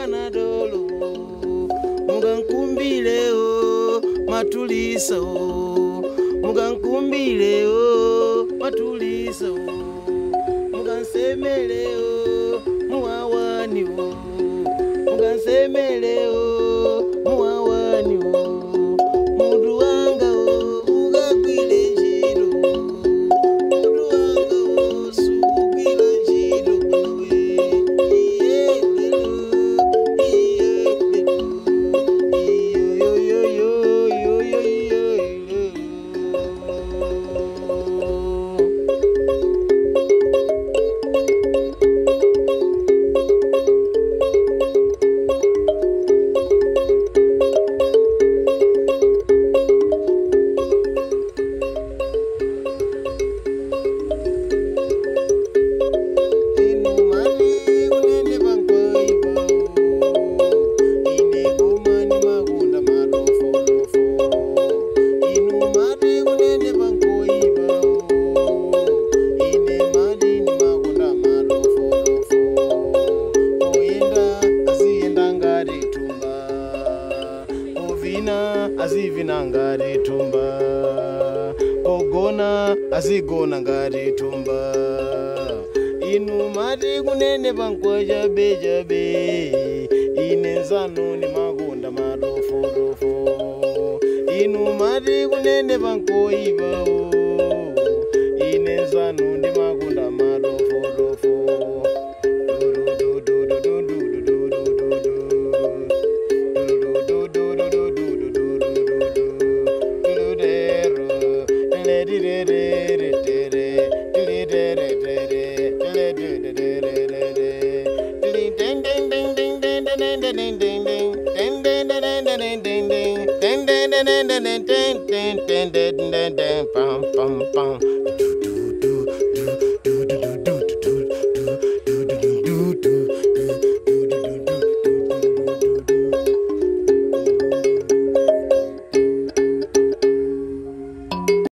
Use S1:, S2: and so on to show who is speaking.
S1: Panadolo mugankumbile o matulisa o mugankumbile o matulisa o mugansemele o muwawani o mugansemele o muwawani o mudu wanga o ugagwile njiro mudu wanga o sugwile njiro we iye lelo iye lelo iyo yo yo yo yo yo yo. Azivina ngati thumba pogona azigona ngati thumba inu mati kunene pankwachabechabe ine nzanu ni makonda matofotofo inu mati kunene pankoipawo ine nzanu ndi makonda matofotofo. Pam pam pam.